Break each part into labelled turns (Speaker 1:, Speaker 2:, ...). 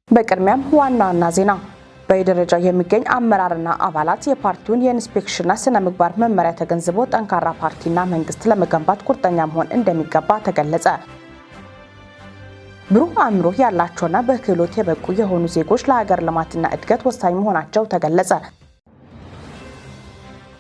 Speaker 1: በቅድሚያም ዋና ዋና ዜና። በየደረጃው የሚገኝ አመራርና አባላት የፓርቲውን የኢንስፔክሽንና ስነ ምግባር መመሪያ ተገንዝቦ ጠንካራ ፓርቲና መንግስት ለመገንባት ቁርጠኛ መሆን እንደሚገባ ተገለጸ። ብሩህ አእምሮ ያላቸውና በክህሎት የበቁ የሆኑ ዜጎች ለሀገር ልማትና እድገት ወሳኝ መሆናቸው ተገለጸ።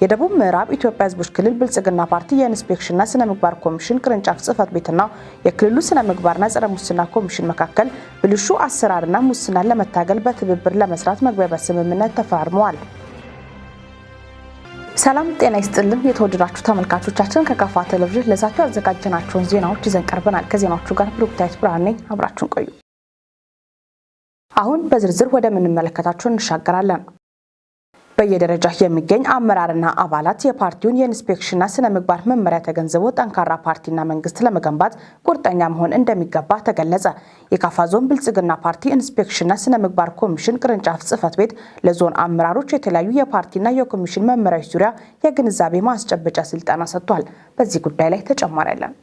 Speaker 1: የደቡብ ምዕራብ ኢትዮጵያ ሕዝቦች ክልል ብልጽግና ፓርቲ የኢንስፔክሽንና ስነ ምግባር ኮሚሽን ቅርንጫፍ ጽህፈት ቤትና የክልሉ ስነ ምግባርና ጸረ ሙስና ኮሚሽን መካከል ብልሹ አሰራርና ሙስናን ለመታገል በትብብር ለመስራት መግባቢያ ስምምነት ተፈራርመዋል። ሰላም ጤና ይስጥልን። የተወደዳችሁ ተመልካቾቻችን፣ ከካፋ ቴሌቪዥን ለዛሬው ያዘጋጀናቸውን ዜናዎች ይዘን ቀርበናል። ከዜናዎቹ ጋር ብሩክታይት ብርሃኔ፣ አብራችሁን ቆዩ። አሁን በዝርዝር ወደምንመለከታቸው እንሻገራለን። በየደረጃ የሚገኝ አመራርና አባላት የፓርቲውን የኢንስፔክሽንና ስነ ምግባር መመሪያ ተገንዝቦ ጠንካራ ፓርቲና መንግስት ለመገንባት ቁርጠኛ መሆን እንደሚገባ ተገለጸ። የካፋ ዞን ብልጽግና ፓርቲ ኢንስፔክሽንና ስነ ምግባር ኮሚሽን ቅርንጫፍ ጽህፈት ቤት ለዞን አመራሮች የተለያዩ የፓርቲና የኮሚሽን መመሪያዎች ዙሪያ የግንዛቤ ማስጨበጫ ስልጠና ሰጥቷል። በዚህ ጉዳይ ላይ ተጨማሪ አለን።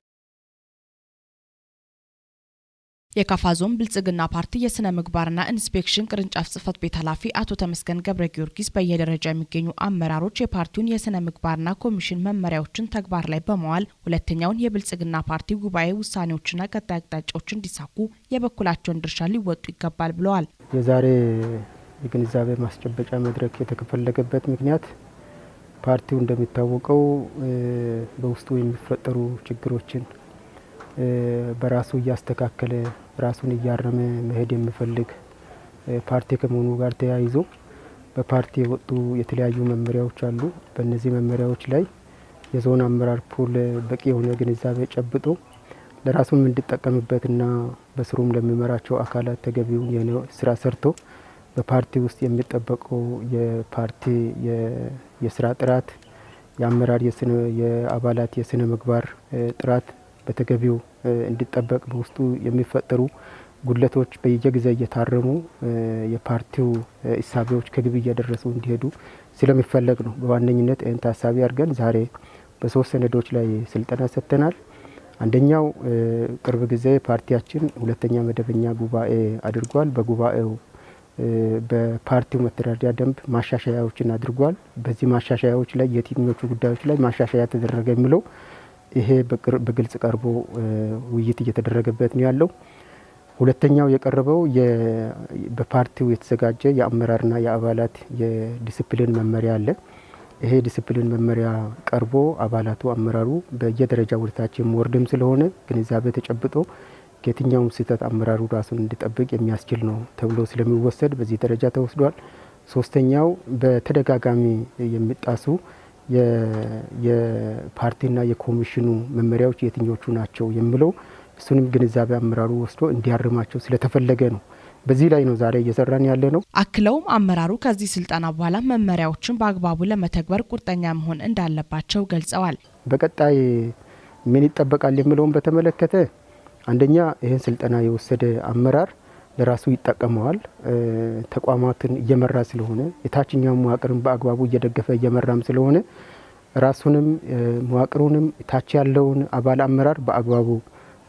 Speaker 1: የካፋ ዞን ብልጽግና ፓርቲ የስነ ምግባርና ኢንስፔክሽን ቅርንጫፍ ጽህፈት ቤት ኃላፊ አቶ ተመስገን ገብረ ጊዮርጊስ በየደረጃ የሚገኙ አመራሮች የፓርቲውን የስነ ምግባርና ኮሚሽን መመሪያዎችን ተግባር ላይ በመዋል ሁለተኛውን የብልጽግና ፓርቲ ጉባኤ ውሳኔዎችና ቀጣይ አቅጣጫዎች እንዲሳኩ የበኩላቸውን ድርሻ ሊወጡ ይገባል ብለዋል።
Speaker 2: የዛሬ የግንዛቤ ማስጨበጫ መድረክ የተፈለገበት ምክንያት ፓርቲው እንደሚታወቀው በውስጡ የሚፈጠሩ ችግሮችን በራሱ እያስተካከለ፣ ራሱን እያረመ መሄድ የሚፈልግ ፓርቲ ከመሆኑ ጋር ተያይዞ በፓርቲ የወጡ የተለያዩ መመሪያዎች አሉ። በእነዚህ መመሪያዎች ላይ የዞን አመራር pool በቂ የሆነ ግንዛቤ ጨብጦ ለራሱም እንዲጠቀምበትና በስሩም ለሚመራቸው አካላት ተገቢውን ስራ ሰርቶ በፓርቲ ውስጥ የሚጠበቀው የፓርቲ የስራ ጥራት፣ የአመራር የአባላት የስነ ምግባር ጥራት በተገቢው እንዲጠበቅ፣ በውስጡ የሚፈጠሩ ጉድለቶች በየጊዜ እየታረሙ የፓርቲው እሳቤዎች ከግብ እየደረሱ እንዲሄዱ ስለሚፈለግ ነው። በዋነኝነት ይህን ታሳቢ አድርገን ዛሬ በሶስት ሰነዶች ላይ ስልጠና ሰጥተናል። አንደኛው ቅርብ ጊዜ ፓርቲያችን ሁለተኛ መደበኛ ጉባኤ አድርጓል። በጉባኤው በፓርቲው መተዳደሪያ ደንብ ማሻሻያዎችን አድርጓል። በዚህ ማሻሻያዎች ላይ የትኞቹ ጉዳዮች ላይ ማሻሻያ ተደረገ የሚለው ይሄ በግልጽ ቀርቦ ውይይት እየተደረገበት ነው ያለው። ሁለተኛው የቀረበው በፓርቲው የተዘጋጀ የአመራርና የአባላት የዲስፕሊን መመሪያ አለ። ይሄ ዲስፕሊን መመሪያ ቀርቦ አባላቱ፣ አመራሩ በየደረጃው ወደታች የሚወርድም ስለሆነ ግንዛቤ ተጨብጦ ከየትኛውም ስህተት አመራሩ ራሱን እንዲጠብቅ የሚያስችል ነው ተብሎ ስለሚወሰድ በዚህ ደረጃ ተወስዷል። ሶስተኛው በተደጋጋሚ የሚጣሱ የፓርቲና የኮሚሽኑ መመሪያዎች የትኞቹ ናቸው የሚለው እሱንም ግንዛቤ አመራሩ ወስዶ እንዲያርማቸው ስለተፈለገ ነው። በዚህ ላይ ነው ዛሬ እየሰራን ያለ ነው።
Speaker 1: አክለውም አመራሩ ከዚህ ስልጠና በኋላ መመሪያዎችን በአግባቡ ለመተግበር ቁርጠኛ መሆን እንዳለባቸው ገልጸዋል።
Speaker 2: በቀጣይ ምን ይጠበቃል የሚለውን በተመለከተ አንደኛ ይህን ስልጠና የወሰደ አመራር ለራሱ ይጠቀመዋል። ተቋማትን እየመራ ስለሆነ፣ የታችኛው መዋቅርን በአግባቡ እየደገፈ እየመራም ስለሆነ፣ ራሱንም መዋቅሩንም ታች ያለውን አባል አመራር በአግባቡ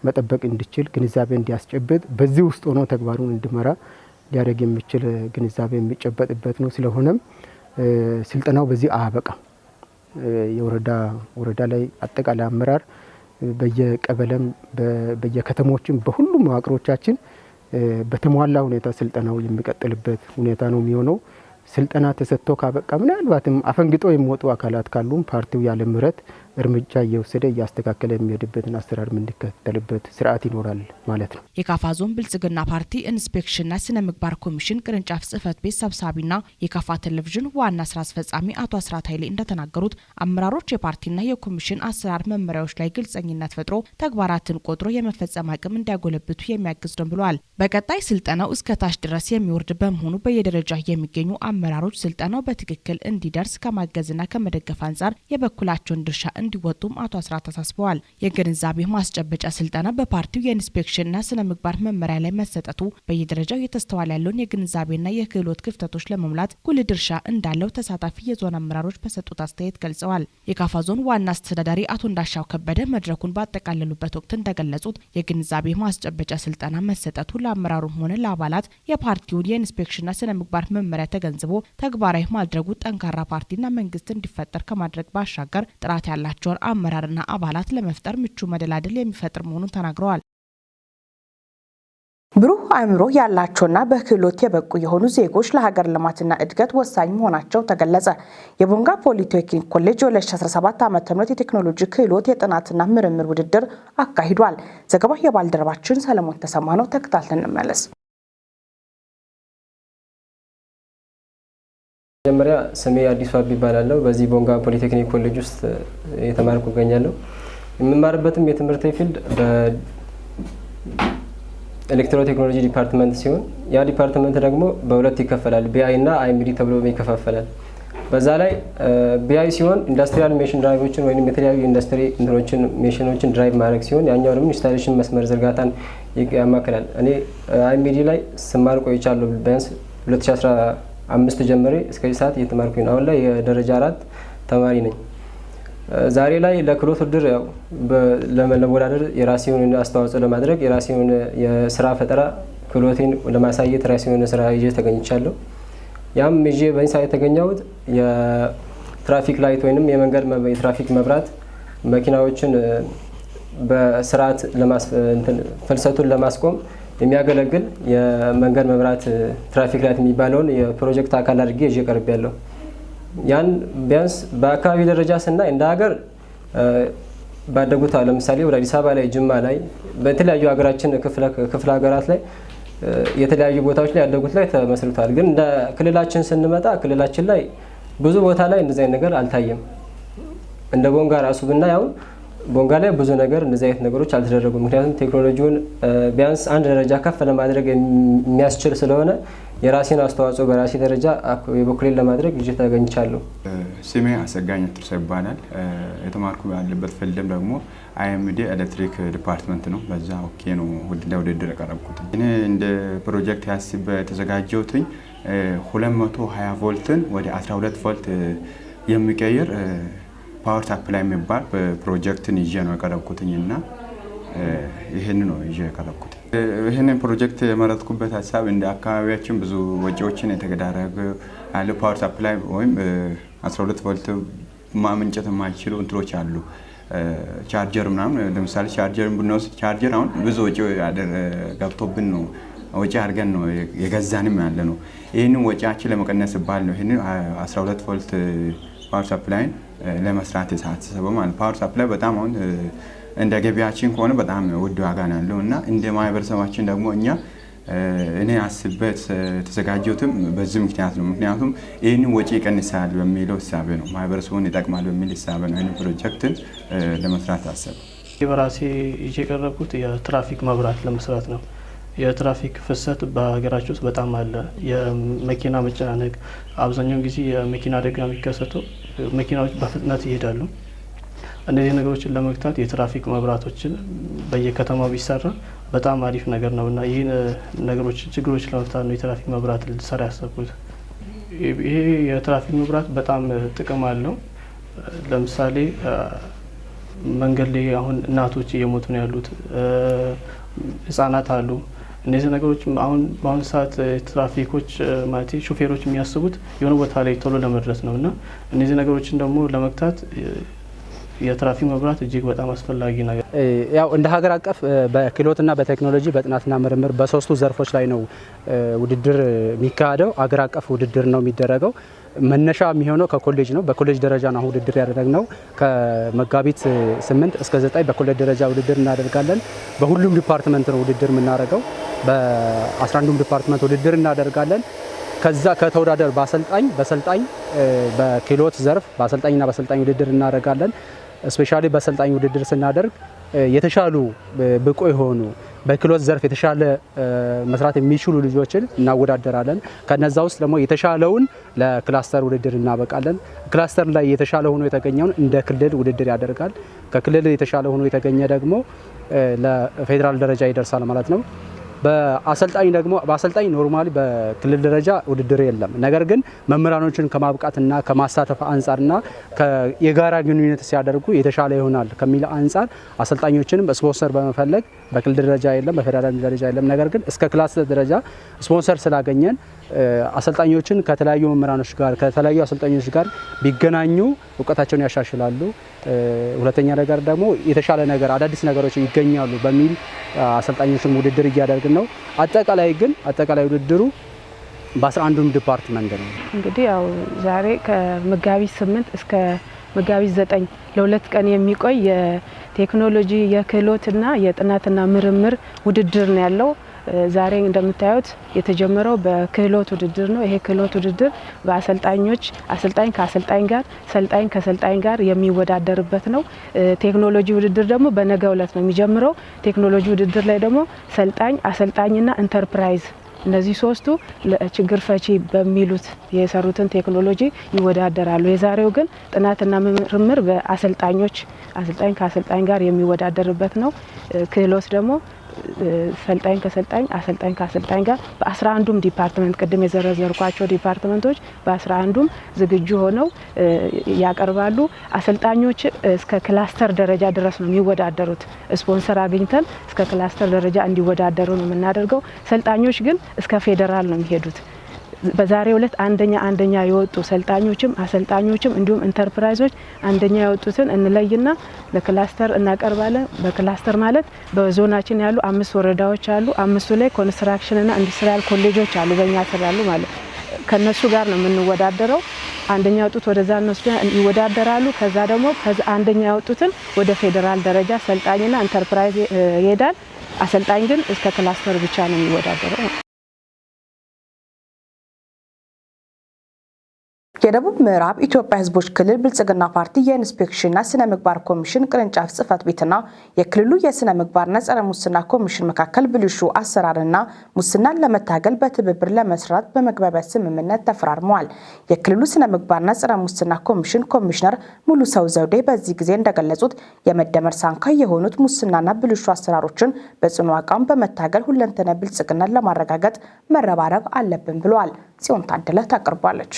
Speaker 2: መጠበቅ እንዲችል ግንዛቤ እንዲያስጨብጥ፣ በዚህ ውስጥ ሆኖ ተግባሩን እንዲመራ ሊያደርግ የሚችል ግንዛቤ የሚጨበጥበት ነው። ስለሆነም ስልጠናው በዚህ አያበቃም። የወረዳ ወረዳ ላይ አጠቃላይ አመራር በየቀበሌም በየከተሞችም በሁሉም መዋቅሮቻችን በተሟላ ሁኔታ ስልጠናው የሚቀጥልበት ሁኔታ ነው የሚሆነው። ስልጠና ተሰጥቶ ካበቃ ምናልባትም አፈንግጦ የሚወጡ አካላት ካሉም ፓርቲው ያለ ምህረት እርምጃ እየወሰደ እያስተካከለ የሚሄድበትን አሰራር የምንከተልበት ስርዓት ይኖራል ማለት ነው።
Speaker 1: የካፋ ዞን ብልጽግና ፓርቲ ኢንስፔክሽንና ስነ ምግባር ኮሚሽን ቅርንጫፍ ጽህፈት ቤት ሰብሳቢና የካፋ ቴሌቪዥን ዋና ስራ አስፈጻሚ አቶ አስራት ኃይሌ እንደተናገሩት አመራሮች የፓርቲና የኮሚሽን አሰራር መመሪያዎች ላይ ግልጸኝነት ፈጥሮ ተግባራትን ቆጥሮ የመፈጸም አቅም እንዲያጎለብቱ የሚያግዝ ነው ብለዋል። በቀጣይ ስልጠናው እስከ ታች ድረስ የሚወርድ በመሆኑ በየደረጃ የሚገኙ አመራሮች ስልጠናው በትክክል እንዲደርስ ከማገዝና ከመደገፍ አንጻር የበኩላቸውን ድርሻ እንዲወጡም አቶ አስራት አሳስበዋል። የግንዛቤ ማስጨበጫ ስልጠና በፓርቲው የኢንስፔክሽንና ስነ ምግባር መመሪያ ላይ መሰጠቱ በየደረጃው እየተስተዋለ ያለውን የግንዛቤና የክህሎት ክፍተቶች ለመሙላት ጉልህ ድርሻ እንዳለው ተሳታፊ የዞን አመራሮች በሰጡት አስተያየት ገልጸዋል። የካፋ ዞን ዋና አስተዳዳሪ አቶ እንዳሻው ከበደ መድረኩን ባጠቃለሉበት ወቅት እንደገለጹት፣ የግንዛቤ ማስጨበጫ ስልጠና መሰጠቱ ለአመራሩም ሆነ ለአባላት የፓርቲውን የኢንስፔክሽንና ስነ ምግባር መመሪያ ተገንዝቦ ተግባራዊ ማድረጉ ጠንካራ ፓርቲና መንግስት እንዲፈጠር ከማድረግ ባሻገር ጥራት ያላቸውን አመራርና አባላት ለመፍጠር ምቹ መደላድል የሚፈጥር መሆኑን ተናግረዋል። ብሩህ አእምሮ ያላቸውና በክህሎት የበቁ የሆኑ ዜጎች ለሀገር ልማትና እድገት ወሳኝ መሆናቸው ተገለጸ። የቦንጋ ፖሊቴክኒክ ኮሌጅ የ2017 ዓ.ም የቴክኖሎጂ ክህሎት የጥናትና ምርምር ውድድር አካሂዷል። ዘገባው የባልደረባችን ሰለሞን ተሰማ ነው። ተከታትለን እንመለስ።
Speaker 3: መጀመሪያ ስሜ አዲሱ አቢ ይባላለሁ። በዚህ ቦንጋ ፖሊቴክኒክ ኮሌጅ ውስጥ የተማርኩ እገኛለሁ። የምማርበትም የትምህርት field በ electro technology department ሲሆን ያ department ደግሞ በሁለት ይከፈላል። BI እና IMD ተብሎ ይከፋፈላል። በዛ ላይ BI ሲሆን industrial machine drive ኦችን ወይም የተለያዩ ኢንዱስትሪ እንትኖችን machine ኦችን drive ማድረግ ሲሆን፣ ያኛው ደግሞ installation መስመር ዝርጋታን ያማክላል። እኔ IMD ላይ ስማር ቆይቻለሁ። ቢያንስ 2015 ጀምሬ እስከዚህ ሰዓት እየተማርኩኝ ነው። አሁን ላይ የደረጃ 4 ተማሪ ነኝ። ዛሬ ላይ ለክህሎት ውድድር ያው ለመወዳደር የራሴ የሆነ አስተዋጽኦ ለማድረግ፣ የራሴ የሆነ የስራ ፈጠራ ክህሎቴን ለማሳየት የራሴ የሆነ ስራ ይዤ ተገኝቻለሁ። ያም ይዤ በዚህ ሰዓት የተገኘሁት የ traffic light ወይንም የመንገድ የትራፊክ መብራት መኪናዎችን በስርዓት ፍልሰቱን ለማስቆም የሚያገለግል የመንገድ መብራት traffic light የሚባለውን የፕሮጀክት አካል አድርጌ ይዤ ቀርቤያለሁ። ያን ቢያንስ በአካባቢ ደረጃ ስናይ እንደ ሀገር ባደጉት ለምሳሌ ወደ አዲስ አበባ ላይ፣ ጅማ ላይ፣ በተለያዩ ሀገራችን ክፍለ ሀገራት ላይ የተለያዩ ቦታዎች ላይ ያደጉት ላይ ተመስርቷል። ግን እንደ ክልላችን ስንመጣ ክልላችን ላይ ብዙ ቦታ ላይ እንደዚህ አይነት ነገር አልታየም። እንደ ቦንጋ ራሱ ብናይ አሁን ቦንጋ ላይ ብዙ ነገር እንደዚህ አይነት ነገሮች አልተደረጉም። ምክንያቱም ቴክኖሎጂውን ቢያንስ አንድ ደረጃ ከፍ ለማድረግ የሚያስችል ስለሆነ የራሴን አስተዋጽኦ በራሴ ደረጃ የበኩሌን ለማድረግ ይዤ ተገኝቻለሁ።
Speaker 4: ስሜ አሰጋኝ ትርሳ ይባላል። የተማርኩ ያለበት field ም ደግሞ IMD electric department ነው። በዛ okay ነው ለውድድር የቀረብኩት። እኔ እንደ ፕሮጀክት ያስብ የተዘጋጀሁትኝ 220 ቮልትን ወደ 12 ቮልት የሚቀይር power supply የሚባል ፕሮጀክትን ይዤ ነው የቀረብኩትኝ እና ይህን ነው ይዤ የቀረብኩት። ይህንን ፕሮጀክት የመረጥኩበት ሀሳብ እንደ አካባቢያችን ብዙ ወጪዎችን የተዳረገ ያለ power supply ወይም 12 ቮልት ማመንጨት የማይችሉ እንትኖች አሉ። ቻርጀር ምናምን፣ ለምሳሌ ቻርጀርን ብንወስድ ቻርጀር አሁን ብዙ ወጪ ገብቶብን ነው፣ ወጪ አድርገን ነው የገዛንም ያለ ነው። ይህንን ወጪያችን ለመቀነስ ሲባል ነው ይህንን 12 ቮልት power supply ን ለመስራት የታሰበው ማለት። Power supply በጣም አሁን እንደ ገቢያችን ከሆነ በጣም ውድ ዋጋ ነው ያለው እና እንደ ማህበረሰባችን ደግሞ እኛ እኔ አስቤበት የተዘጋጀሁትም በዚህ ምክንያት ነው። ምክንያቱም ይህንን ወጪ ይቀንሳል በሚለው እሳቤ ነው፣ ማህበረሰቡን ይጠቅማል በሚል እሳቤ ነው ይህንን ፕሮጀክትን ለመስራት አሰብኩ።
Speaker 5: በራሴ ይዤ የቀረብኩት የትራፊክ መብራት ለመስራት ነው። የትራፊክ ፍሰት በሀገራችን ውስጥ በጣም አለ። የመኪና መጨናነቅ፣ አብዛኛውን ጊዜ የመኪና አደጋ የሚከሰተው መኪናዎች በፍጥነት ይሄዳሉ። እነዚህ ነገሮችን ለመግታት የትራፊክ መብራቶችን በየከተማው ቢሰራ በጣም አሪፍ ነገር ነው እና ይህን ነገሮች ችግሮች ለመፍታት ነው የትራፊክ መብራት ልሰራ ያሰብኩት። ይሄ የትራፊክ መብራት በጣም ጥቅም አለው። ለምሳሌ መንገድ ላይ አሁን እናቶች እየሞቱ ነው ያሉት፣ ህጻናት አሉ። እነዚህ ነገሮች አሁን በአሁኑ ሰዓት ትራፊኮች ማለት ሾፌሮች የሚያስቡት የሆነ ቦታ ላይ ቶሎ ለመድረስ ነው እና እነዚህ ነገሮችን ደግሞ ለመግታት የትራፊክ መብራት እጅግ በጣም አስፈላጊ ነገር።
Speaker 6: ያው እንደ ሀገር አቀፍ በክህሎትና በቴክኖሎጂ፣ በጥናትና ምርምር በሶስቱ ዘርፎች ላይ ነው ውድድር የሚካሄደው። አገር አቀፍ ውድድር ነው የሚደረገው። መነሻ የሚሆነው ከኮሌጅ ነው። በኮሌጅ ደረጃ ነው ውድድር ያደረግነው። ከመጋቢት 8 እስከ 9 በኮሌጅ ደረጃ ውድድር እናደርጋለን። በሁሉም department ነው ውድድር የምናደርገው። በ11ዱም department ውድድር እናደርጋለን። ከዛ ከተወዳደር በአሰልጣኝ በክህሎት ዘርፍ በአሰልጣኝና በአሰልጣኝ ውድድር እናደርጋለን። Specially በአሰልጣኝ ውድድር ስናደርግ የተሻሉ ብቁ የሆኑ በክህሎት ዘርፍ የተሻለ መስራት የሚችሉ ልጆችን እናወዳደራለን። ከነዛ ውስጥ ደግሞ የተሻለውን ለ cluster ውድድር እናበቃለን። Cluster ላይ የተሻለ ሆኖ የተገኘውን እንደ ክልል ውድድር ያደርጋል። ከክልል የተሻለ ሆኖ የተገኘ ደግሞ ለፌዴራል ደረጃ ይደርሳል ማለት ነው። በአሰልጣኝ ደግሞ በአሰልጣኝ normally በክልል ደረጃ ውድድር የለም። ነገር ግን መምህራኖችን ከማብቃትና ከማሳተፍ አንጻርና የጋራ ግንኙነት ሲያደርጉ የተሻለ ይሆናል ከሚል አንጻር አሰልጣኞችንም ስፖንሰር በመፈለግ በክልል ደረጃ የለም፣ በፌዴራል ደረጃ የለም። ነገር ግን እስከ cluster ደረጃ ስፖንሰር ስላገኘን አሰልጣኞችን ከተለያዩ መምህራኖች ጋር ከተለያዩ አሰልጣኞች ጋር ቢገናኙ እውቀታቸውን ያሻሽላሉ። ሁለተኛ ነገር ደግሞ የተሻለ ነገር አዳዲስ ነገሮች ይገኛሉ በሚል አሰልጣኞችን ውድድር እያደረግን ነው። አጠቃላይ ግን አጠቃላይ ውድድሩ በ11ዱም department ነው።
Speaker 7: እንግዲህ ያው ዛሬ ከመጋቢት 8 እስከ መጋቢት 9 ለሁለት ቀን የሚቆይ የቴክኖሎጂ የክህሎትና የጥናትና ምርምር ውድድር ነው ያለው። ዛሬ እንደምታዩት የተጀመረው በክህሎት ውድድር ነው። ይሄ ክህሎት ውድድር በአሰልጣኞች አሰልጣኝ ከአሰልጣኝ ጋር፣ ሰልጣኝ ከሰልጣኝ ጋር የሚወዳደርበት ነው። ቴክኖሎጂ ውድድር ደግሞ በነገው ዕለት ነው የሚጀምረው። ቴክኖሎጂ ውድድር ላይ ደግሞ ሰልጣኝ፣ አሰልጣኝና ኢንተርፕራይዝ እነዚህ ሶስቱ ለችግር ፈቺ በሚሉት የሰሩትን ቴክኖሎጂ ይወዳደራሉ። የዛሬው ግን ጥናትና ምርምር በአሰልጣኞች አሰልጣኝ ከአሰልጣኝ ጋር የሚወዳደርበት ነው። ክህሎት ደግሞ ሰልጣኝ ከሰልጣኝ፣ አሰልጣኝ ከአሰልጣኝ ጋር በ11ዱም department ቅድም የዘረዘርኳቸው department ኦች በ11ዱም ዝግጁ ሆነው ያቀርባሉ። አሰልጣኞች እስከ cluster ደረጃ ድረስ ነው የሚወዳደሩት። ስፖንሰር አግኝተን እስከ cluster ደረጃ እንዲወዳደሩ ነው የምናደርገው። ሰልጣኞች ግን እስከ ፌዴራል ነው የሚሄዱት። በዛሬው ዕለት አንደኛ አንደኛ የወጡ ሰልጣኞችም አሰልጣኞችም እንዲሁም ኢንተርፕራይዞች አንደኛ የወጡትን እንለይና ለ cluster እናቀርባለን። በ cluster ማለት በዞናችን ያሉ 5 ወረዳዎች አሉ። 5ቱ ላይ construction ና industrial ኮሌጆች አሉ በእኛ ስር ያሉ ማለት ከነሱ ጋር ነው የምንወዳደረው። አንደኛ የወጡት ወደዛ እነሱ ይወዳደራሉ። ከዛ ደግሞ አንደኛ የወጡትን ወደ ፌዴራል ደረጃ ሰልጣኝና ኢንተርፕራይዝ ይሄዳል። አሰልጣኝ ግን እስከ cluster ብቻ ነው የሚወዳደረው።
Speaker 1: የደቡብ ምዕራብ ኢትዮጵያ ሕዝቦች ክልል ብልጽግና ፓርቲ የኢንስፔክሽንና ስነ ምግባር ኮሚሽን ቅርንጫፍ ጽሕፈት ቤትና የክልሉ የስነ ምግባርና ጸረ ሙስና ኮሚሽን መካከል ብልሹ አሰራርና ሙስናን ለመታገል በትብብር ለመስራት በመግባቢያ ስምምነት ተፈራርመዋል። የክልሉ ስነ ምግባርና ጸረ ሙስና ኮሚሽን ኮሚሽነር ሙሉ ሰው ዘውዴ በዚህ ጊዜ እንደገለጹት የመደመር ሳንካ የሆኑት ሙስናና ብልሹ አሰራሮችን በጽኑ አቋም በመታገል ሁለንተና ብልጽግናን ለማረጋገጥ መረባረብ አለብን ብለዋል። ጽዮን ታደለ ታቀርባለች።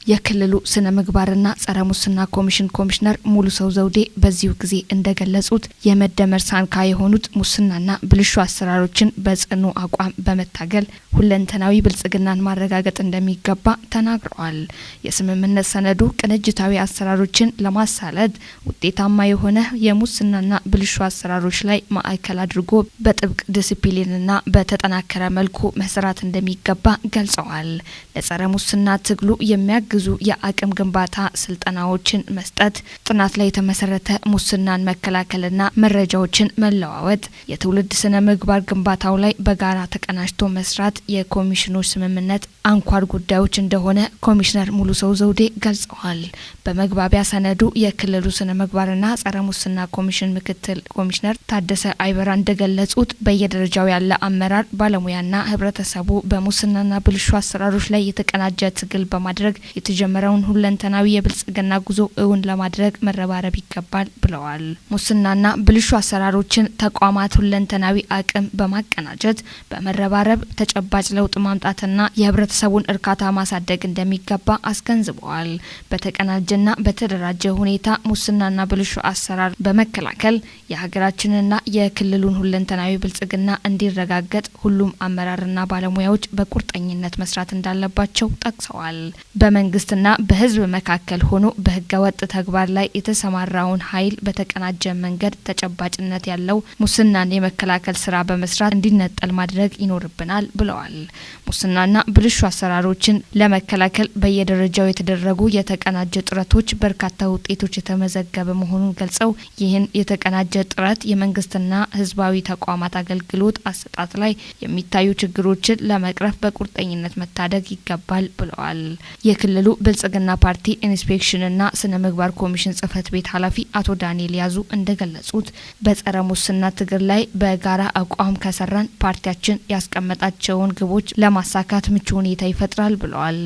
Speaker 8: የክልሉ ስነ ምግባርና ጸረ ሙስና ኮሚሽን ኮሚሽነር ሙሉ ሰው ዘውዴ በዚሁ ጊዜ እንደገለጹት የመደመር ሳንካ የሆኑት ሙስናና ብልሹ አሰራሮችን በጽኑ አቋም በመታገል ሁለንተናዊ ብልጽግናን ማረጋገጥ እንደሚገባ ተናግረዋል። የስምምነት ሰነዱ ቅንጅታዊ አሰራሮችን ለማሳለጥ ውጤታማ የሆነ የሙስናና ብልሹ አሰራሮች ላይ ማዕከል አድርጎ በጥብቅ ዲሲፕሊንና በተጠናከረ መልኩ መስራት እንደሚገባ ገልጸዋል። ለጸረ ሙስና ትግሉ የሚያግዙ የአቅም ግንባታ ስልጠናዎችን መስጠት፣ ጥናት ላይ የተመሰረተ ሙስናን መከላከልና መረጃዎችን መለዋወጥ፣ የትውልድ ስነ ምግባር ግንባታው ላይ በጋራ ተቀናጅቶ መስራት የኮሚሽኑ ስምምነት አንኳር ጉዳዮች እንደሆነ ኮሚሽነር ሙሉ ሰው ዘውዴ ገልጸዋል። በመግባቢያ ሰነዱ የክልሉ ስነ ምግባርና ጸረ ሙስና ኮሚሽን ምክትል ኮሚሽነር ታደሰ አይበራ እንደገለጹት በየደረጃው ያለ አመራር፣ ባለሙያና ህብረተሰቡ በሙስናና ብልሹ አሰራሮች ላይ የተቀናጀ ትግል በማድረግ የተጀመረውን ሁለንተናዊ የብልጽግና ጉዞ እውን ለማድረግ መረባረብ ይገባል ብለዋል። ሙስናና ብልሹ አሰራሮችን ተቋማት ሁለንተናዊ አቅም በማቀናጀት በመረባረብ ተጨባጭ ለውጥ ማምጣትና የህብረተሰቡን እርካታ ማሳደግ እንደሚገባ አስገንዝበዋል። በተቀናጀና በተደራጀ ሁኔታ ሙስናና ብልሹ አሰራር በመከላከል የሀገራችንና የክልሉን ሁለንተናዊ ብልጽግና እንዲረጋገጥ ሁሉም አመራርና ባለሙያዎች በቁርጠኝነት መስራት እንዳለባቸው ጠቅሰዋል። በመንግስትና በህዝብ መካከል ሆኖ በህገወጥ ተግባር ላይ የተሰማራውን ኃይል በተቀናጀ መንገድ ተጨባጭነት ያለው ሙስናን የመከላከል ስራ በመስራት እንዲነጠል ማድረግ ይኖርብናል ብለዋል። ሙስናና ብልሹ አሰራሮችን ለመከላከል በየደረጃው የተደረጉ የተቀናጀ ጥረቶች በርካታ ውጤቶች የተመዘገበ መሆኑን ገልጸው ይህን የተቀናጀ ጥረት የመንግስትና ህዝባዊ ተቋማት አገልግሎት አሰጣጥ ላይ የሚታዩ ችግሮችን ለመቅረፍ በቁርጠኝነት መታደግ ይገባል ብለዋል። የክልሉ የክልሉ ብልጽግና ፓርቲ ኢንስፔክሽንና ስነ ምግባር ኮሚሽን ጽህፈት ቤት ኃላፊ አቶ ዳንኤል ያዙ እንደገለጹት፣ በጸረ ሙስና ትግል ላይ በጋራ አቋም ከሰራን ፓርቲያችን ያስቀመጣቸውን ግቦች ለማሳካት ምቹ ሁኔታ ይፈጥራል ብለዋል።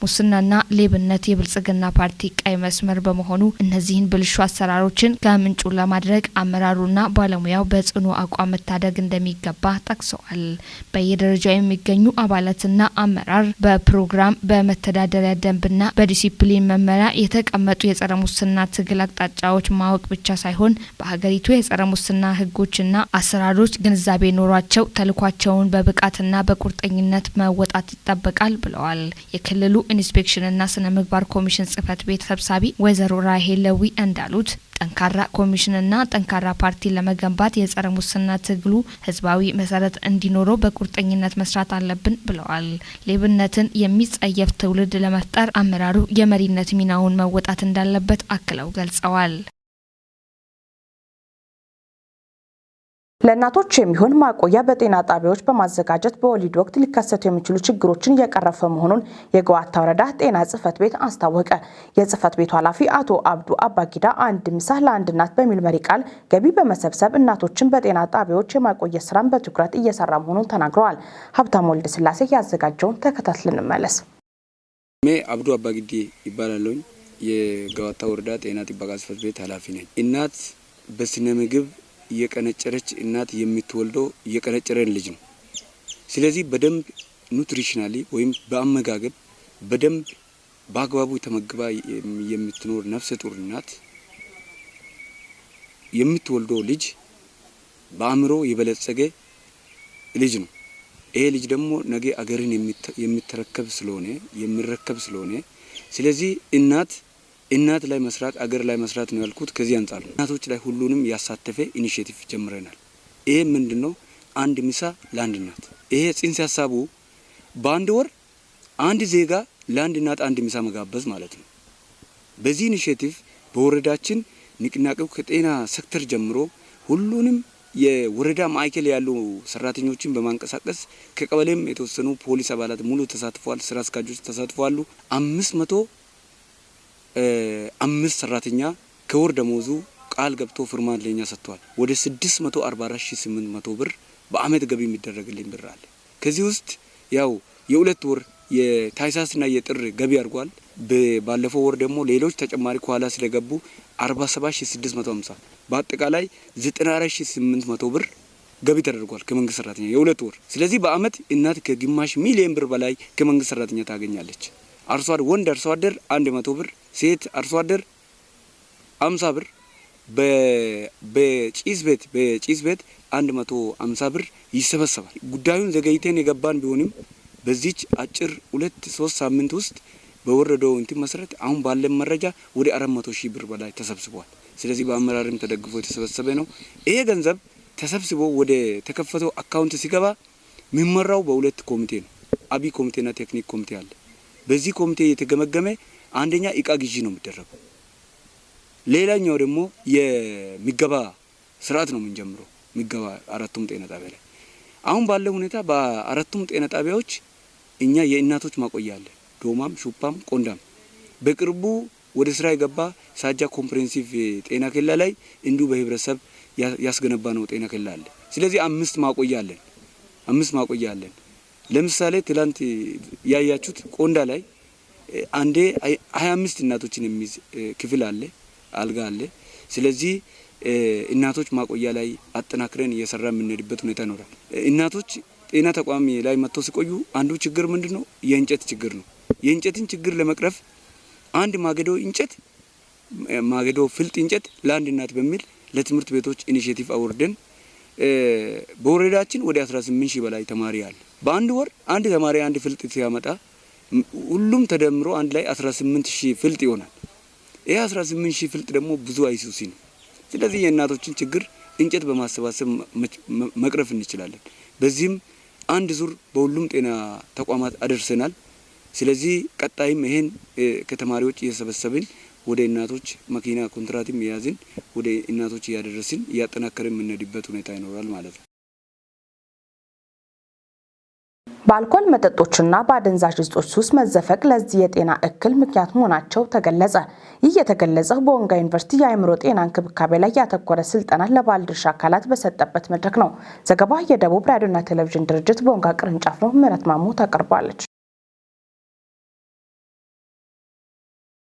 Speaker 8: ሙስናና ሌብነት የብልጽግና ፓርቲ ቀይ መስመር በመሆኑ እነዚህን ብልሹ አሰራሮችን ከምንጩ ለማድረቅ አመራሩና ባለሙያው በጽኑ አቋም መታደግ እንደሚገባ ጠቅሰዋል። በየደረጃው የሚገኙ አባላትና አመራር በፕሮግራም፣ በመተዳደሪያ ደንብና በዲሲፕሊን መመሪያ የተቀመጡ የጸረ ሙስና ትግል አቅጣጫዎች ማወቅ ብቻ ሳይሆን በሀገሪቱ የጸረ ሙስና ሕጎችና አሰራሮች ግንዛቤ ኖሯቸው ተልዕኳቸውን በብቃትና በቁርጠኝነት መወጣት ይጠበቃል ብለዋል። የክልሉ ኢንስፔክሽንና ስነ ምግባር ኮሚሽን ጽህፈት ቤት ሰብሳቢ ወይዘሮ ራሄል ለዊ እንዳሉት፣ ጠንካራ ኮሚሽንና ጠንካራ ፓርቲ ለመገንባት የጸረ ሙስና ትግሉ ህዝባዊ መሰረት እንዲኖረው በቁርጠኝነት መስራት አለብን ብለዋል። ሌብነትን የሚጸየፍ ትውልድ ለመፍጠር አመራሩ የመሪነት ሚናውን መወጣት እንዳለበት አክለው ገልጸዋል።
Speaker 1: ለእናቶች የሚሆን ማቆያ በጤና ጣቢያዎች በማዘጋጀት በወሊድ ወቅት ሊከሰቱ የሚችሉ ችግሮችን እየቀረፈ መሆኑን የገዋታ ወረዳ ጤና ጽሕፈት ቤት አስታወቀ። የጽሕፈት ቤቱ ኃላፊ አቶ አብዱ አባጊዳ "አንድ ምሳ ለአንድ እናት" በሚል መሪ ቃል ገቢ በመሰብሰብ እናቶችን በጤና ጣቢያዎች የማቆየት ስራን በትኩረት እየሰራ መሆኑን ተናግረዋል። ሀብታሙ ወልደ ስላሴ ያዘጋጀውን ተከታትለን እንመለስ።
Speaker 9: ስሜ አብዱ አባጊዲ ይባላለሁኝ። የገዋታ ወረዳ ጤና ጥበቃ ጽሕፈት ቤት ኃላፊ ነኝ። እናት በስነ ምግብ እየቀነጨረች እናት የምትወልደው እየቀነጨረን ልጅ ነው። ስለዚህ በደንብ nutritionally ወይም በአመጋገብ በደንብ በአግባቡ ተመግባ የምትኖር ነፍሰ ጡር እናት የምትወልደው ልጅ በአእምሮ የበለጸገ ልጅ ነው። ይሄ ልጅ ደግሞ ነገ አገርን የሚተረከብ ስለሆነ የሚረከብ ስለሆነ፣ ስለዚህ እናት እናት ላይ መስራት አገር ላይ መስራት ነው ያልኩት ከዚህ አንጻር ነው። እናቶች ላይ ሁሉንም ያሳተፈ initiative ጀምረናል። ይሄ ምንድነው? አንድ ምሳ ለአንድ እናት። ይሄ ጽንሰ ሀሳቡ በአንድ ወር አንድ ዜጋ ለአንድ እናት አንድ ምሳ መጋበዝ ማለት ነው። በዚህ initiative በወረዳችን ንቅናቄው ከጤና ሴክተር ጀምሮ ሁሉንም የወረዳ ማዕከል ያሉ ሰራተኞችን በማንቀሳቀስ፣ ከቀበሌም የተወሰኑ ፖሊስ አባላት ሙሉ ተሳትፏል። ስራ አስኪያጆች ተሳትፏሉ። 505 ሰራተኛ ከወር ደሞዙ ቃል ገብቶ ፊርማ ለኛ ሰጥቷል። ወደ 644,800 ብር በአመት ገቢ የሚደረግልኝ ብር አለ። ከዚህ ውስጥ ያው የሁለት ወር የታህሳስና የጥር ገቢ አድርጓል። ባለፈው ወር ደግሞ ሌሎች ተጨማሪ ከኋላ ስለገቡ 47,650፣ በአጠቃላይ 94,800 ብር ገቢ ተደርጓል ከመንግስት ሰራተኛ የሁለት ወር። ስለዚህ በአመት እናት ከግማሽ ሚሊዮን ብር በላይ ከመንግስት ሰራተኛ ታገኛለች። አርሶ አደር፣ ወንድ አርሶ አደር 100 ብር፣ ሴት አርሶ አደር 50 ብር፣ በጭስ ቤት 150 ብር ይሰበሰባል። ጉዳዩን ዘገይተን የገባን ቢሆንም በዚች አጭር 2-3 ሳምንት ውስጥ በወረደው እንትን መሰረት አሁን ባለን መረጃ ወደ 400,000 ብር በላይ ተሰብስቧል። ስለዚህ በአመራርም ተደግፎ የተሰበሰበ ነው። ይሄ ገንዘብ ተሰብስቦ ወደ ተከፈተው account ሲገባ የሚመራው በሁለት ኮሚቴ ነው። አብይ ኮሚቴና ቴክኒክ ኮሚቴ አለ። በዚህ ኮሚቴ የተገመገመ አንደኛ እቃ ግዢ ነው የሚደረገው። ሌላኛው ደግሞ የምገባ ስርዓት ነው የምንጀምረው። ምገባ አራቱም ጤና ጣቢያ ላይ፣ አሁን ባለው ሁኔታ በአራቱም ጤና ጣቢያዎች እኛ የእናቶች ማቆያ አለ። ዶማም፣ ሹፓም፣ ቆንዳም፣ በቅርቡ ወደ ስራ የገባ ሳጃ comprehensive ጤና ኬላ ላይ እንዲሁ በህብረተሰብ ያስገነባ ነው ጤና ኬላ አለ። ስለዚህ አምስት ማቆያ አለን። አምስት ማቆያ አለን። ለምሳሌ ትላንት ያያችሁት ቆንዳ ላይ አንዴ 25 እናቶችን የሚይዝ ክፍል አለ፣ አልጋ አለ። ስለዚህ እናቶች ማቆያ ላይ አጠናክረን እየሰራ የምንሄድበት ሁኔታ ይኖራል። እናቶች ጤና ተቋም ላይ መጥተው ሲቆዩ አንዱ ችግር ምንድን ነው? የእንጨት ችግር ነው። የእንጨትን ችግር ለመቅረፍ አንድ ማገዶ እንጨት፣ ማገዶ ፍልጥ እንጨት ለአንድ እናት በሚል ለትምህርት ቤቶች initiative አውርደን በወረዳችን ወደ 18 ሺህ በላይ ተማሪ አለ። በአንድ ወር አንድ ተማሪ አንድ ፍልጥ ሲያመጣ ሁሉም ተደምሮ አንድ ላይ 18 ሺህ ፍልጥ ይሆናል። ይህ 18 ሺህ ፍልጥ ደግሞ ብዙ አይሱሲ ነው። ስለዚህ የእናቶችን ችግር እንጨት በማሰባሰብ መቅረፍ እንችላለን። በዚህም አንድ ዙር በሁሉም ጤና ተቋማት አደርሰናል። ስለዚህ ቀጣይም ይሄን ከተማሪዎች እየሰበሰብን ወደ እናቶች መኪና ኮንትራትም የያዝን ወደ እናቶች እያደረስን እያጠናከርን የምንሄድበት ሁኔታ ይኖራል ማለት ነው።
Speaker 1: በአልኮል መጠጦችና በአደንዛዥ እጾች ሱስ መዘፈቅ ለዚህ የጤና እክል ምክንያት መሆናቸው ተገለጸ። ይህ የተገለጸው በቦንጋ ዩኒቨርሲቲ የአእምሮ ጤና እንክብካቤ ላይ ያተኮረ ስልጠና ለባለድርሻ አካላት በሰጠበት መድረክ ነው። ዘገባ የደቡብ ራዲዮና ቴሌቪዥን ድርጅት ቦንጋ ቅርንጫፍ ነው። ምህረት ማሞ ታቀርባለች።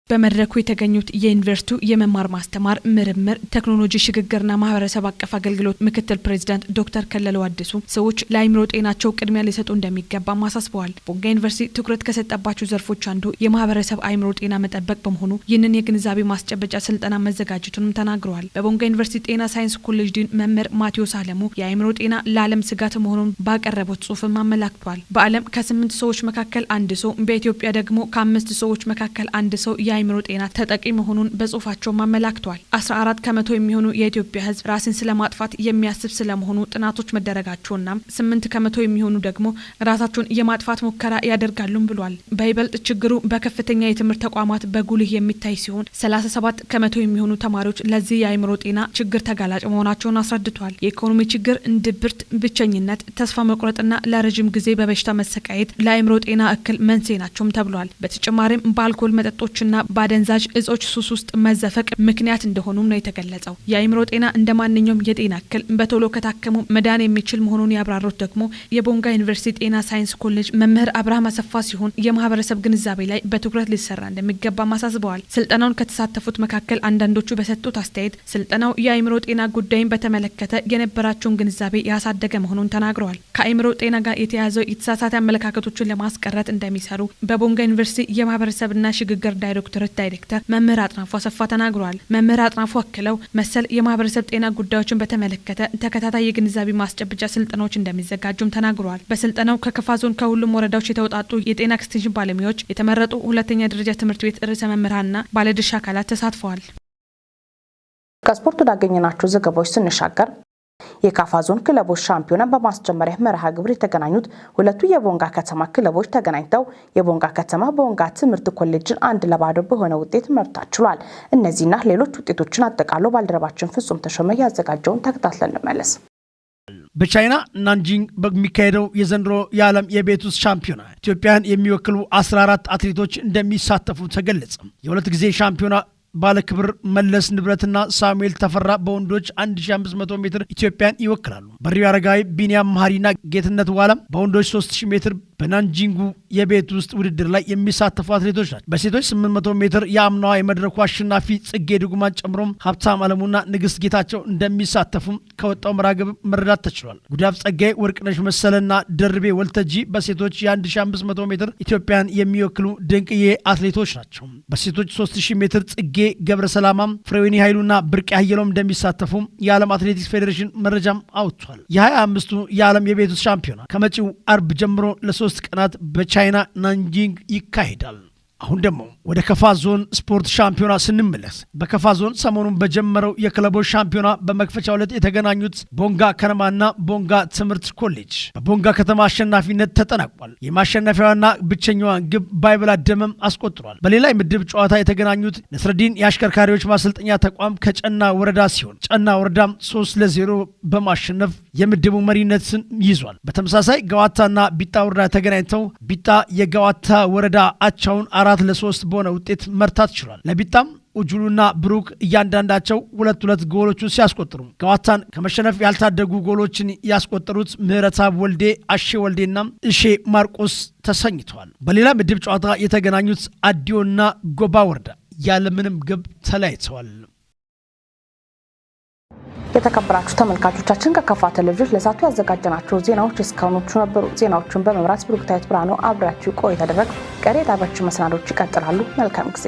Speaker 10: በመድረኩ የተገኙት የዩኒቨርሲቲው የመማር ማስተማር፣ ምርምር፣ ቴክኖሎጂ ሽግግርና ማህበረሰብ አቀፍ አገልግሎት ምክትል ፕሬዚዳንት ዶክተር ከለለው አዲሱ ሰዎች ለአእምሮ ጤናቸው ቅድሚያ ሊሰጡ እንደሚገባም አሳስበዋል። ቦንጋ ዩኒቨርሲቲ ትኩረት ከሰጠባቸው ዘርፎች አንዱ የማህበረሰብ አእምሮ ጤና መጠበቅ በመሆኑ ይህንን የግንዛቤ ማስጨበጫ ስልጠና መዘጋጀቱንም ተናግረዋል። በቦንጋ ዩኒቨርሲቲ ጤና ሳይንስ ኮሌጅ ዲን መምህር ማቴዎስ አለሙ የአእምሮ ጤና ለዓለም ስጋት መሆኑን ባቀረቡት ጽሁፍም አመላክቷል። በዓለም ከ8 ሰዎች መካከል አንድ ሰው፣ በኢትዮጵያ ደግሞ ከ5 ሰዎች መካከል አንድ ሰው የአእምሮ ጤና ተጠቂ መሆኑን በጽሁፋቸው አመላክቷል። 14% የሚሆኑ የኢትዮጵያ ሕዝብ ራስን ስለማጥፋት የሚያስብ ስለመሆኑ ጥናቶች መደረጋቸውና 8% የሚሆኑ ደግሞ ራሳቸውን የማጥፋት ሙከራ ያደርጋሉም ብሏል። በይበልጥ ችግሩ በከፍተኛ የትምህርት ተቋማት በጉልህ የሚታይ ሲሆን 37% የሚሆኑ ተማሪዎች ለዚህ የአእምሮ ጤና ችግር ተጋላጭ መሆናቸውን አስረድቷል። የኢኮኖሚ ችግር፣ ድብርት፣ ብቸኝነት፣ ተስፋ መቁረጥና ለረጅም ጊዜ በበሽታ መሰቃየት ለአእምሮ ጤና እክል መንስኤ ናቸውም ተብሏል። በተጨማሪም በአልኮል መጠጦችና በአደንዛዥ እጾች ሱስ ውስጥ መዘፈቅ ምክንያት እንደሆኑም ነው የተገለጸው። የአእምሮ ጤና እንደ ማንኛውም የጤና እክል በቶሎ ከታከሙ መዳን የሚችል መሆኑን ያብራሩት ደግሞ የቦንጋ ዩኒቨርሲቲ ጤና ሳይንስ ኮሌጅ መምህር አብርሃም አሰፋ ሲሆን የማህበረሰብ ግንዛቤ ላይ በትኩረት ሊሰራ እንደሚገባም አሳስበዋል። ስልጠናውን ከተሳተፉት መካከል አንዳንዶቹ በሰጡት አስተያየት ስልጠናው የአእምሮ ጤና ጉዳይን በተመለከተ የነበራቸውን ግንዛቤ ያሳደገ መሆኑን ተናግረዋል። ከአእምሮ ጤና ጋር የተያያዘው የተሳሳተ አመለካከቶችን ለማስቀረት እንደሚሰሩ በቦንጋ ዩኒቨርሲቲ የማህበረሰብና ሽግግር ዳይሬክቶሬት ዳይሬክተር መምህር አጥናፉ አሰፋ ተናግረዋል። መምህር አጥናፉ አክለው መሰል የማህበረሰብ ጤና ጉዳዮችን በተመለከተ ተከታታይ የግንዛቤ ማስጨበጫ ስልጠናዎች እንደሚዘጋጁም ተናግረዋል። በስልጠናው ከከፋ ዞን ከሁሉም ወረዳዎች የተውጣጡ የጤና ኤክስቴንሽን ባለሙያዎች፣ የተመረጡ ሁለተኛ ደረጃ ትምህርት ቤት ርዕሰ መምህራንና ባለድርሻ አካላት ተሳትፈዋል።
Speaker 1: ከስፖርት ወዳገኘናቸው ዘገባዎች ስንሻገር የካፋ ዞን ክለቦች ሻምፒዮና በማስጀመሪያ መርሃ ግብር የተገናኙት ሁለቱ የቦንጋ ከተማ ክለቦች ተገናኝተው የቦንጋ ከተማ ቦንጋ ትምህርት ኮሌጅን 1-0 በሆነ ውጤት መርታት ችሏል። እነዚህና ሌሎች ውጤቶችን አጠቃሎ ባልደረባችን ፍጹም ተሾመ ያዘጋጀውን ተከታትለን እንመለስ።
Speaker 11: በቻይና ናንጂንግ በሚካሄደው የዘንድሮ የዓለም የቤት ውስጥ ሻምፒዮና ኢትዮጵያን የሚወክሉ 14 አትሌቶች እንደሚሳተፉ ተገለጸ። የሁለት ጊዜ ሻምፒዮና ባለክብር መለስ ንብረትና ሳሙኤል ተፈራ በወንዶች 1500 ሜትር ኢትዮጵያን ይወክላሉ። በሪው አረጋዊ፣ ቢኒያም መሀሪና ጌትነት ዋላም በወንዶች 3000 ሜትር በናንጂንጉ የቤት ውስጥ ውድድር ላይ የሚሳተፉ አትሌቶች ናቸው። በሴቶች 800 ሜትር የአምናዋ የመድረኩ አሸናፊ ጽጌ ድጉማን ጨምሮም ሀብታም አለሙና ንግስት ጌታቸው እንደሚሳተፉም ከወጣው መርሃ ግብር መረዳት ተችሏል። ጉዳፍ ጸጋይ፣ ወርቅነሽ መሰለና ደርቤ ወልተጂ በሴቶች የ1500 ሜትር ኢትዮጵያን የሚወክሉ ድንቅዬ አትሌቶች ናቸው። በሴቶች 3000 ሜትር ጽጌ ገብረ ሰላማም፣ ፍሬዌኒ ኃይሉና ብርቅ አየለውም እንደሚሳተፉ የዓለም አትሌቲክስ ፌዴሬሽን መረጃም አውጥቷል። የ25ቱ የዓለም የቤት ውስጥ ሻምፒዮና ከመጪው አርብ ጀምሮ ለ3 ቀናት በቻይና ናንጂንግ ይካሄዳል። አሁን ደግሞ ወደ ከፋ ዞን ስፖርት ሻምፒዮና ስንመለስ በከፋ ዞን ሰሞኑን በጀመረው የክለቦች ሻምፒዮና በመክፈቻው ዕለት የተገናኙት ቦንጋ ከነማና ቦንጋ ትምህርት ኮሌጅ በቦንጋ ከተማ አሸናፊነት ተጠናቋል። የማሸነፊያዋና ብቸኛዋን ግብ ባይበላ ደመም አስቆጥሯል። በሌላ የምድብ ጨዋታ የተገናኙት ነስረዲን የአሽከርካሪዎች ማሰልጠኛ ተቋም ከጨና ወረዳ ሲሆን ጨና ወረዳም 3-0 በማሸነፍ የምድቡ መሪነትን ይዟል። በተመሳሳይ ገዋታና ቢጣ ወረዳ ተገናኝተው ቢጣ የገዋታ ወረዳ አቻውን 4-3 በሆነ ውጤት መርታት ችሏል። ለቢጣም ኡጁሉና ብሩክ እያንዳንዳቸው 2-2 ጎሎቹን ሲያስቆጥሩ ገዋታን ከመሸነፍ ያልታደጉ ጎሎችን ያስቆጠሩት ምህረታብ ወልዴ፣ አሼ ወልዴና እሼ ማርቆስ ተሰኝተዋል። በሌላ ምድብ ጨዋታ የተገናኙት አዲዮና ጎባ ወረዳ ያለምንም ግብ ተለያይተዋል።
Speaker 1: የተከበራችሁ ተመልካቾቻችን ከከፋ ቴሌቪዥን ለሰዓቱ ያዘጋጀናቸው ዜናዎች እስካሁኖቹ ነበሩ። ዜናዎቹን በመምራት ብሩክታዊት ብርሃኑ አብራችሁ ቆይታ አደረግኩ። ቀሪ የጣቢያችን መሰናዶች ይቀጥላሉ። መልካም ጊዜ።